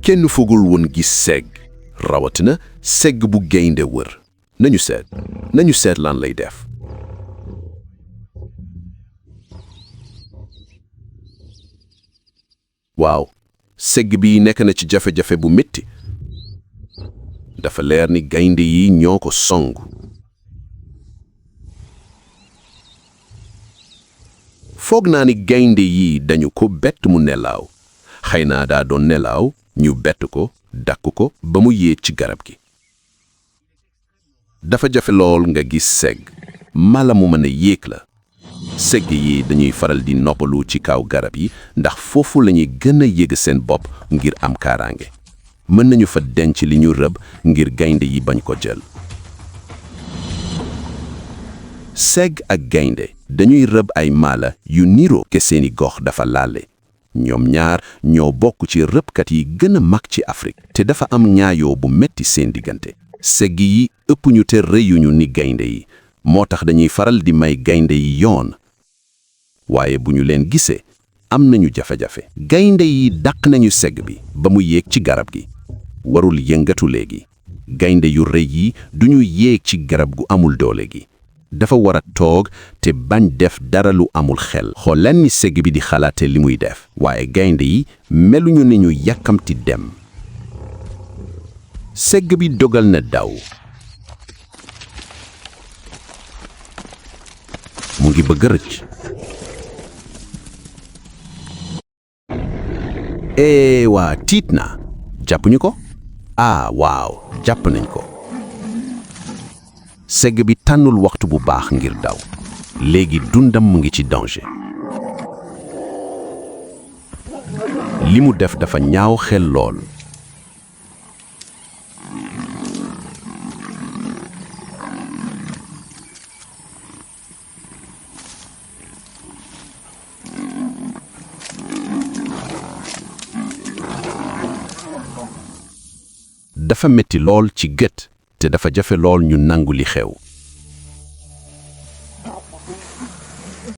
kenn fogul woon gis séeg rawatina séeg bu gaynde wër. nañu seet lan lay def. waaw séeg bi nekk na ci jafe-jafe bu metti. dafa leer ni gaynde yi ñoo ko song. foog naa ni gaynde yi dañu ko bett mu nelaaw. xëy na daa doon nelaaw ñu bett ko dakk ko ba mu yéeg ci garab gi. dafa jafe lool nga gis séeg mala mu mën a yéeg la. séeg yi dañuy faral di noppalu ci kaw garab yi ndax foofu lañuy gën a yëg seen bopp ngir am kaaraange. mën nañu fa denc li ñu rëbb ngir gaynde yi bañ ko jël. séeg ak gaynde dañuy rëbb ay mala yu niroo ke seeni gox dafa laale. ñoom ñaar ñoo bokk ci rëbbkat yi gën a mag ci Afrique te dafa am ñaayoo bu metti seen diggante. séeg yi ëpp ñu te rëyuñu ni gaynde yi moo tax dañuy faral di may gaynde yi yoon. waaye bu ñu leen gisee am nañu jafe-jafe. gaynde yi dàq nañu séeg bi ba mu yéeg ci garab gi. warul yëngatu léegi. gaynde yu rëy yi duñu yéeg ci garab gu amul doole gi. dafa war a toog te bañ def dara lu amul xel. xool leen ni séeg bi di xalaate li muy def. waaye gaynde yi meluñu ni ñu yàkkamti dem. séeg bi dogal na daw. mu ngi bëgg a rëcc. waa tiit na. jàppuñu ko? waaw jàpp nañ ko. séeg bi tànnul waxtu bu baax ngir daw. léegi dundam mu ngi ci danger. li mu def dafa ñaaw xel lool. dafa metti lool ci gët te dafa jafe lool ñu nangu li xew.